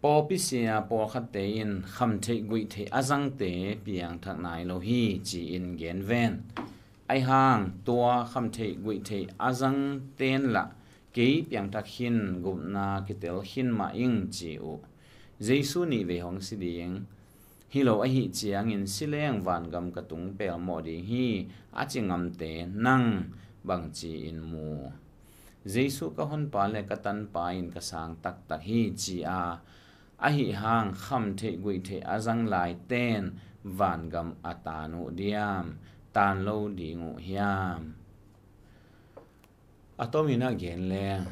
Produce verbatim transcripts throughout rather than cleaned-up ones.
Pawlpi sia pawlkhatte in khamtheih guihtheih a zangte piangthak nai lo hi ci-in gen ven. Aihang tua khamtheih guihtheih a zangten lah kei piangthak khin, gupna kitel khin mah ing ci uh. Jesu nih vei hong si ding hi lo ahih ciangin si leng vangam ka tung pelmawh ding hi a ci ngamte nang bangci-in mu? Jesu ka honpa le ka tanpa in ka sang taktak hi ci a, ahi hang khamtheih guihtheih a zang laiten vangam a tan uh diam, tan lo ding uh hiam? A tomin a gen leng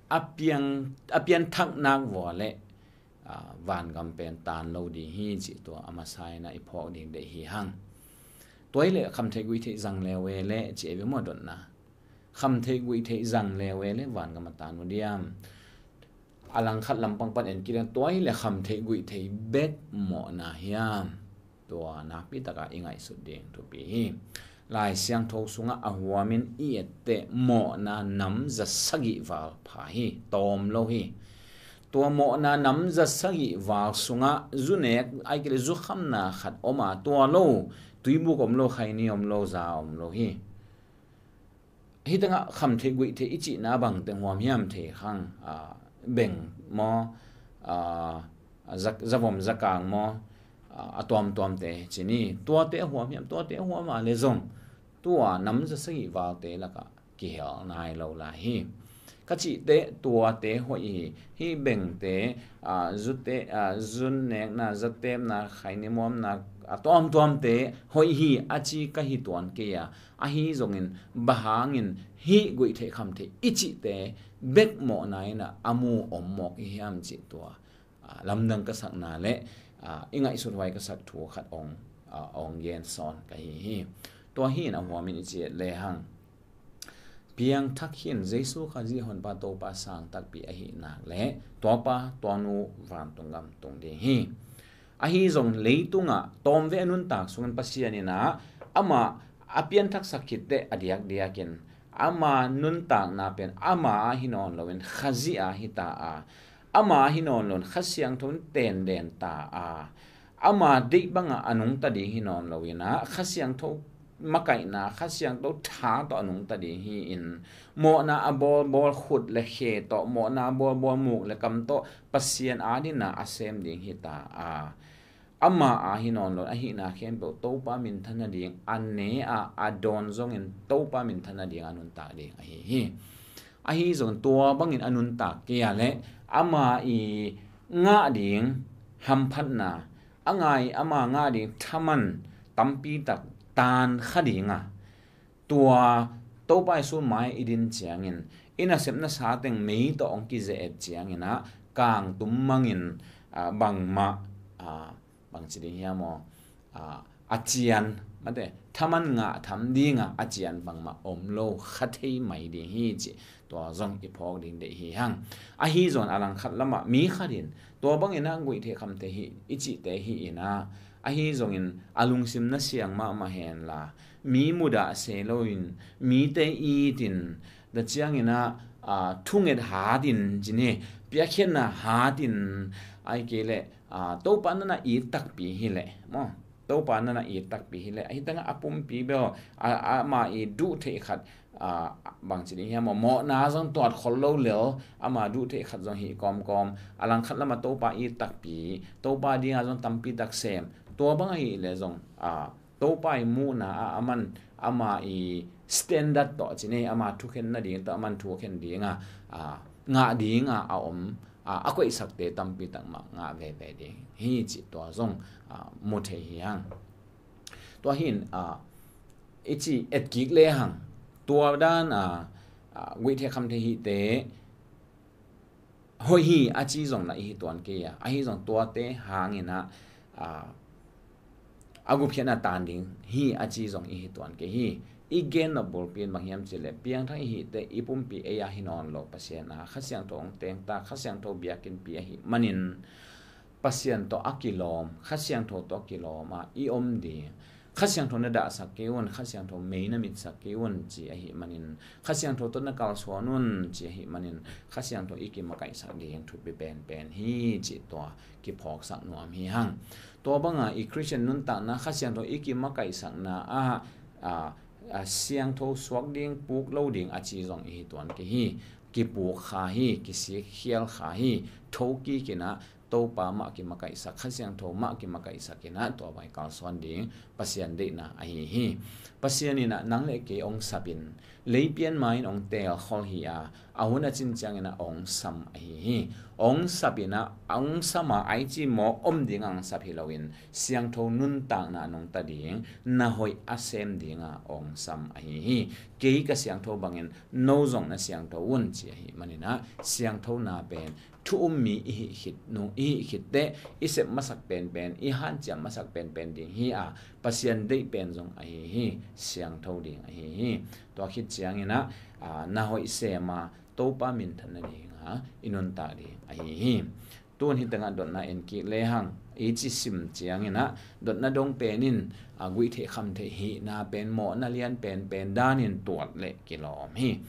a piang a pianthak nak vua le, aa, vangam pen tan lo ding hi cih tua a masa in a i phawk ding deih hi hang. Tua hi le khamtheih guihtheih zang le ve le ci e ve maw dotna. Khamtheih guihtheih zang le ve le vangam a tan uh diam? A langkhat lampang pan en kidang tua hi le khamtheih guihtheih bek mawhna hiam? Tua nakpi taka i ngaihsut ding thupi hi. Lai Siangtho sungah a huamin i etteh mawhna nam za sagih val pha hi, tawm lo hi. Tua mawhna nam za sagih val sungah zu nek ai kile zu khamna khat om a, tua lo, tuibuk om lo, khaini om lo, za om lo hi. Hih tengah khamtheih guihtheih i cihna bangteng huam hiam thei khang, aa, beng maw, aa, za, zavom zakang maw, aa, a tuamtuamte ci ni. Tuate a huam hiam, tuate a huam a le zong tua nam za sagih valte lakah kihel nai lo lai hi. Ka cihte tuate hoih hi. Hih bengte, aa, zute, aa, zun nekna, zatepna, khaini muamna a tuamtuamte hoih hi a ci ka hi tuan kei a, ahi zongin bang hangin hih guihtheih khamtheih i cihte bek mawhna in a mu om mawk i hiam cih tua, aa, lamdang ka sakna le, aa, i ngaihsut huai ka sak thu khat ong, aa, ong gen sawn ka hi hi. Tua hi in a huamin i ci et le hang, piangthak khin Jesu Khazih honpa Topa sang takpi ahi nak le tuapa tuanu vantung gam tung ding hi. Ahi zong leitungah tawmvei a nuntak sungin Pasian in a ama a pianthaksak khitteh a diakdiakin ama nuntakna pen ama a hi nawn loin Khazih a hi ta a, ama a hi nawn loin Kha Siangtho in tenden ta a, ama deih bangah a nungta ding hi nawn loin a Kha Siangtho makaihna, Kha Siangtho tha tawh a nungta ding hi in, mawhna a bawlbawl khut le khe tawh, mawhna a bawlbawl muk le kam tawh Pasian adingin a sem ding hi ta a, ama a hi nawn lo, ahihna khempeuh Topa minthan nading a ne a, a dawn zongin Topa minthan nading a nuntak ding ahi hi. Ahi zongin tua bangin a nuntak kei a le ama i ngah ding hamphatna, a ngai ama ngah ding thaman tampi tak tan kha ding a, tua Topa Jesu mai i din ciangin i nasepna sa teng mei tawh hong kize et ciangin a kangtum mangin, aa, bangmah, aa, bangci ding hiam aw, aa, a cian, mate, thaman ngah tham ding a a cian bangmah om lo kha thei mai ding hi cih tua zong i phawk ding deih hi hang. Ahi zongin a langkhat lamah mi khat in tua bangin a guihtheih khamtheih hi i cihte hi in a, ahi zongin a lungsim na siang mahmah hen la, mi mudah se loin, mite itin, tua ciangin a, aa, thunget hatin ci ni, piakkhiatna hatin, ai kei le, aa, Topa na na it takpi hi le maw, Topa na na it takpi hi le, ahi tangah a pumpi bel, a, ama i duh theih khat, aa, bangci ding hiam aw, mawhna zong tuat khol lo lel, ama duh theih khat zong hi kawmkawm, a langkhat lamah Topa it takpi, Topa dinga zong tampi tak sem, tua bang ahi le zong, aa, Topa i muhna a, aman ama i standard tawh ci ni, ama thukhen nading tawh aman thukhen ding a, aa, ngah ding a, a om, aa, a koihsakte tampi tak mah ngah veve ding hi cih tua zong, aa, mu thei hi hang. Tua hi in, aa, i ci et kik le hang, tua dan, aa, aa, guihtheih khamtheih hihte hoih hi a ci zong na i hi tuan kei a, ahi zong tuate hangin a, aa, a gupkhiatna tan ding hi a ci zong i hi tuan kei hi. I gen nop bulpi in bang hiam cih le piangthak i hihte i pumpi ei a hi nawn lo, Pasian a Kha Siangtho hong teng ta, Kha Siangtho biakinnpi ahih manin Pasian tawh a kilawm, Kha Siangtho tawh a kilawm a i om ding, Kha Siangtho na dahsak kei un, Kha Siangtho mei na mitsak kei un ci ahih manin, Kha Siangtho tawh na kalsuan un ci ahih manin, Kha Siangtho i kimakaihsak ding thupi penpen hi cih tua kiphawksak nuam hi hang. Tua banga i Khristian nuntakna Kha Siangtho i kimakaihsakna ah, a, a, siangtho suak ding, puk lo ding a ci zong i hi tuan kei hi. Kipuk kha hi, kisik khial kha hi, tho kik in ah, Topa mah kimakaihsak, Kha Siangtho mah kimakaihsak in ah, tua bang i kalsuan ding Pasian deihna ahi hi. Pasian in ah nang le kei hong sap in, lei pian ma-in hong teelkhol hi a, a hun a cin ciangin ah hong sam ahi hi. Hong sap in ah, hong sam a, ai ci maw om ding a hong sap hi loin, siangtho nuntakna nungta ding, na hoih a sem ding a hong sam ahi hi. Kei ka siangtho bangin no zong na siangtho un ci ahih manin ah, siangthona pen thu um mi i hih khit nung, i hih khit teh, i sep masak penpen, i hanciam masak penpen ding hi a, Pasian deih pen zong ahi hi, siangtho ding ahi hi. Tua khit ciangin ah, a, na hoih sem a, Topa minthanna ding a i nuntak ding ahi hi. Tun hi tengah dotna en kik lehang, i ci sim ciangin ah, dotna dong pen in, a, guihtheih khamtheih hihna pen mawhna lian penpen danin tuat leh kilawm hi.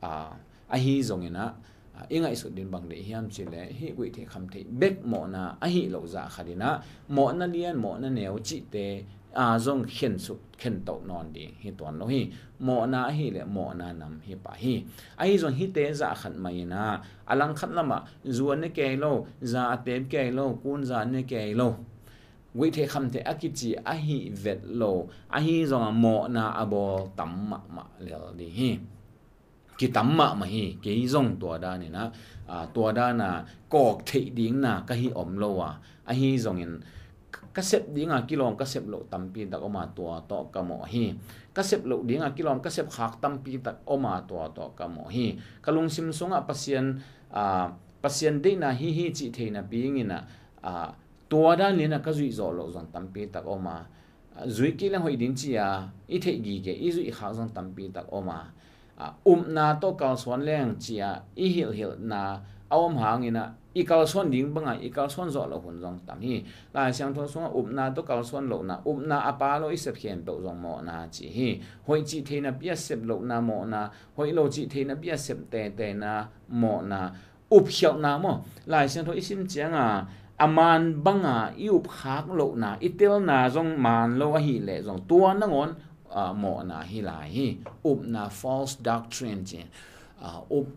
A, ahi zongin ah, a, i ngaihsut ding bang deih hiam cih leh, hih guihtheih khamtheih bek mawhna ahi loh zah khat in ah, mawhna lian, mawhna neu cihte, a, zong khensuk, khentoh nawn ding hi tuan lo hi. Mawhna ahi leh mawhna nam hi pah hi. Ahi zong hihte zah khat mah in ah, a langkhat lamah zu a ne kei lo, za a tep kei lo, kun za a ne kei lo, guihtheih khamtheih a kici ahi vet lo, ahi zong a mawhna a bawl tam mahmah lel ding hi. Kitam mahmah hi. Kei zong tua dan in ah, a, tua dan a kawk theih ding na ka hi om lo a, ahi zongin ka sep ding a kilawm ka sep loh tampi tak om a, tua tawh ka mawh hi. Ka sep loh ding a kilawm ka sep khak tampi tak om a, tua tawh ka mawh hi. Ka lungsim sungah Pasian, a, Pasian deihna hi hi cih thei napi in ah, a, tua dan lian a ka zuih zawh loh zong tampi tak om a, a, zui kei leng hoih ding ci a i theih gige i zuih khak zong tampi tak om a, a, upna tawh kalsuan leng ci a i hilhhilhna a om hangin ah, i kalsuan ding bang a i kalsuan zawh loh hun zong tam hi. Lai Siangtho sungah upna tawh kalsuan lohna, upna a pa lo i sep khempeuh zong mawhna ci hi. Hoih cih thei napi a sep lohna mawhna, hoih lo cih thei napi a sep tetena mawhna, upkhialhna maw? Lai Siangtho i sim ciang a, a maan bang a i upkhak lohna, i telna zong maan lo ahih leh zong tua nangawn, a, mawhna hi lai hi. Upna, false doctrine ci, a, up,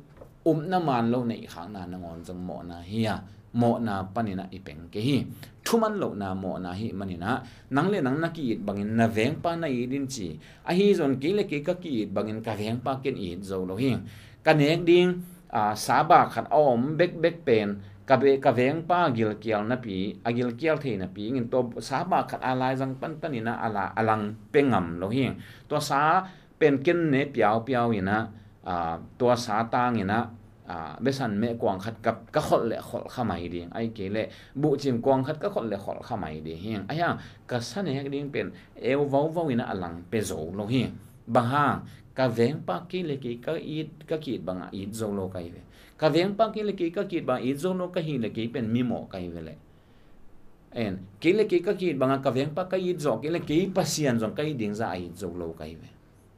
upna maan lo neihkhakna nangawn zong mawhna hi a, mawhna panin ah i peng kei hi. Thuman lohna mawhna ahih manin ah, nang le nang na ki-it bangin na vengpa na it in ci. Ahi zong kei le kei ka ki-it bangin ka vengpa ken it zo lo hi. Ka nek ding, a, saba khat a om bekbek pen, ka ve-, ka vengpa gilkial napi, a gilkial thei napi in tua saba khat a laizang panpan in ah a la-, a lang pe ngam lo hi. Tua sa pen ken ne piaupiau in ah, a, tua sa tang in ah, a, besan meh kuang khat ka, ka kholh le kholh kha mai ding, ahih kei leh buhcim kuang khat ka kholh le kholh kha mai ding hi. Ahi hang ka sa nek ding pen eu vauvau in ah a lang pe zo lo hi. Bang hang, ka vengpa kei le kei ka it, ka ki-it bang a it zo lo ka hi ve. Ka vengpa kei le kei ka ki-it bang a it zo lo ka hih leh kei pen mimawh ka hi ve leh. En, kei le kei ka ki-it bang a ka vengpa ka it zawh kei leh kei Pasian zong ka it ding zah a it zo lo ka hi ve.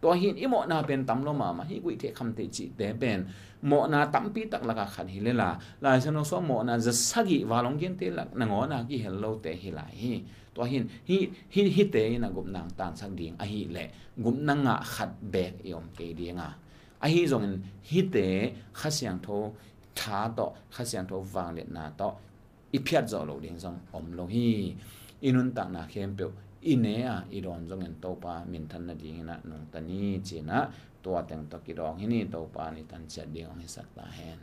Tua hi in i mawhna pen tam lo mahmah hi. Guihtheih khamtheih cihte pen mawhna tampi tak lak a khat hi lel a, Lai Siangtho sungah mawhna za sagih val hong gente lak nangawn a kihel lote hi lai hi. Tua hi in, hi, hi, hihte in a gupna hong tansak ding ahih leh, gupna ngah khat beek i om kei ding a, ahi zongin hihte Kha Siangtho tha tawh, Kha Siangtho vangliatna tawh i phiat zawh loh ding zong om lo hi. I nuntakna khempeuh i ne a i dawn zongin Topa minthan nadingin ah nungta ni ci-in ah, tua teng tawh kidawng hi ni. Topa in i tan ciat ding hong hisak ta hen.